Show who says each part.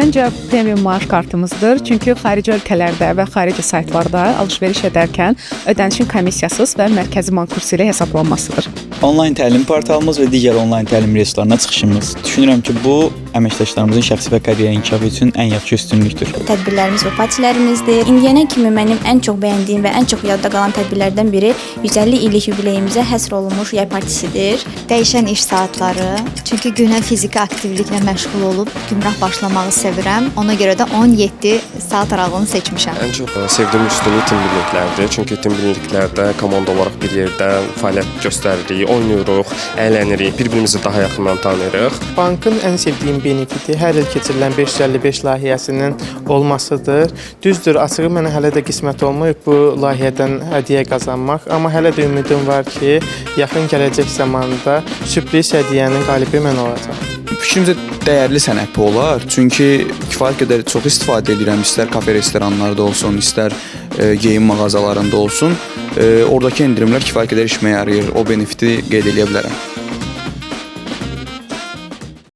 Speaker 1: Məncə premium maaş kartımızdır. Çünki xarici ölkələrdə və xarici saytlarda alış-veriş edərkən ödənişin komissiyasız və mərkəzi bank kursu ilə hesablanmasıdır.
Speaker 2: Onlayn təlim portalımız və digər onlayn təlim resurslarına çıxışımız. Düşünürəm ki, bu əməkdaşlarımızın şəxsi və karyera inkişafı üçün ən yaxşı üstünlükdür.
Speaker 3: Tədbirlərimiz və partilərimizdir. İndiyənə kimi mənim ən çox bəyəndiyim və ən çox yadda qalan tədbirlərdən biri 150 illik yubileyimizə həsr olunmuş yay partisidir.
Speaker 4: Dəyişən iş saatları, çünki günə fiziki aktivliklə məşğul olub gümrah başlamağı sevirəm. Ona görə də 17 saat aralığını seçmişəm.
Speaker 5: Ən çox sevdiyim üstünlük team buildinglərdir. Çünki team buildinglərdə komanda olaraq bir yerdə fəaliyyət göstəririk, oynayırıq, əylənirik, bir-birimizi daha yaxından tanıyırıq.
Speaker 6: Bankın ən sevdiyim benefiti hər il keçirilən 555 layihəsinin olmasıdır. Düzdür, açığı mənə hələ də qismət olmayıb bu layihədən hədiyyə qazanmaq, amma hələ də ümidim var ki, yaxın gələcək zamanda sürpriz hədiyyənin qalibi mən olacağam.
Speaker 7: Fikrimcə dəyərli sənəd bu olar. Çünki kifayət qədər çox istifadə edirəm, istər kafe restoranlarda olsun, istər geyim mağazalarında olsun. Oradakı endirimlər kifayət qədər işimə yarayır. O benefiti qeyd eləyə bilərəm.